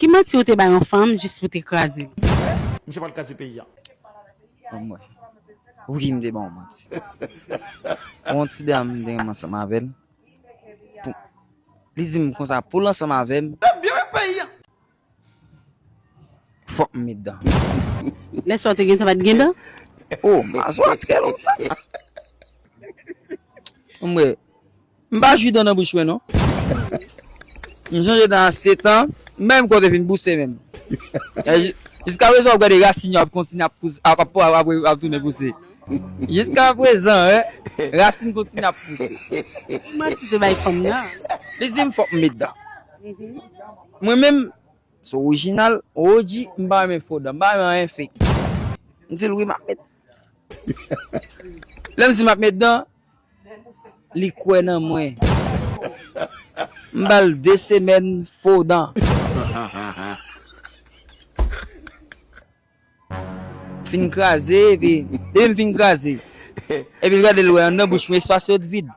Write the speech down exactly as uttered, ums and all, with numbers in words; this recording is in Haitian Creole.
Ki manti ou te bay yon fanm jis pou te kraze l? Misye pral kraze peyi a. Anmwey. Wi, m te ban yon manti. Yon ti dam m te renmen ansanm avè l. Pou, li di m konsa, pou l ansanm avè m, Byen peyi a. Fòk m met dan. Lè sa w te gen tan pa t gen dan? Oh, m pa swa trè lontan. Anmwey. M pa jwi dan nan bouch mwen non. M chanje dan a sèt an, menm kote vin pouse menm. E ji- Jiska prezan w ap gade rasin yo ap kontinye ap pouse, ap ap ap ap ap tounen pouse. Jiska prezan, rasin kontinye ap pouse. Manti te bay fanm nan. Li di m fòk m met dan. Mwen menm, se orijinal, O G, m pa renmen fo dan, m pa renmen anyen fake. M di l wi m ap met. Lè m di m ap met dan, li kwè nan mwen. M ba l de semèn fo dan. Fin kraze, epi depi m fin kraze, epi l gade l wè anndan bouch mwen espas yo t vid.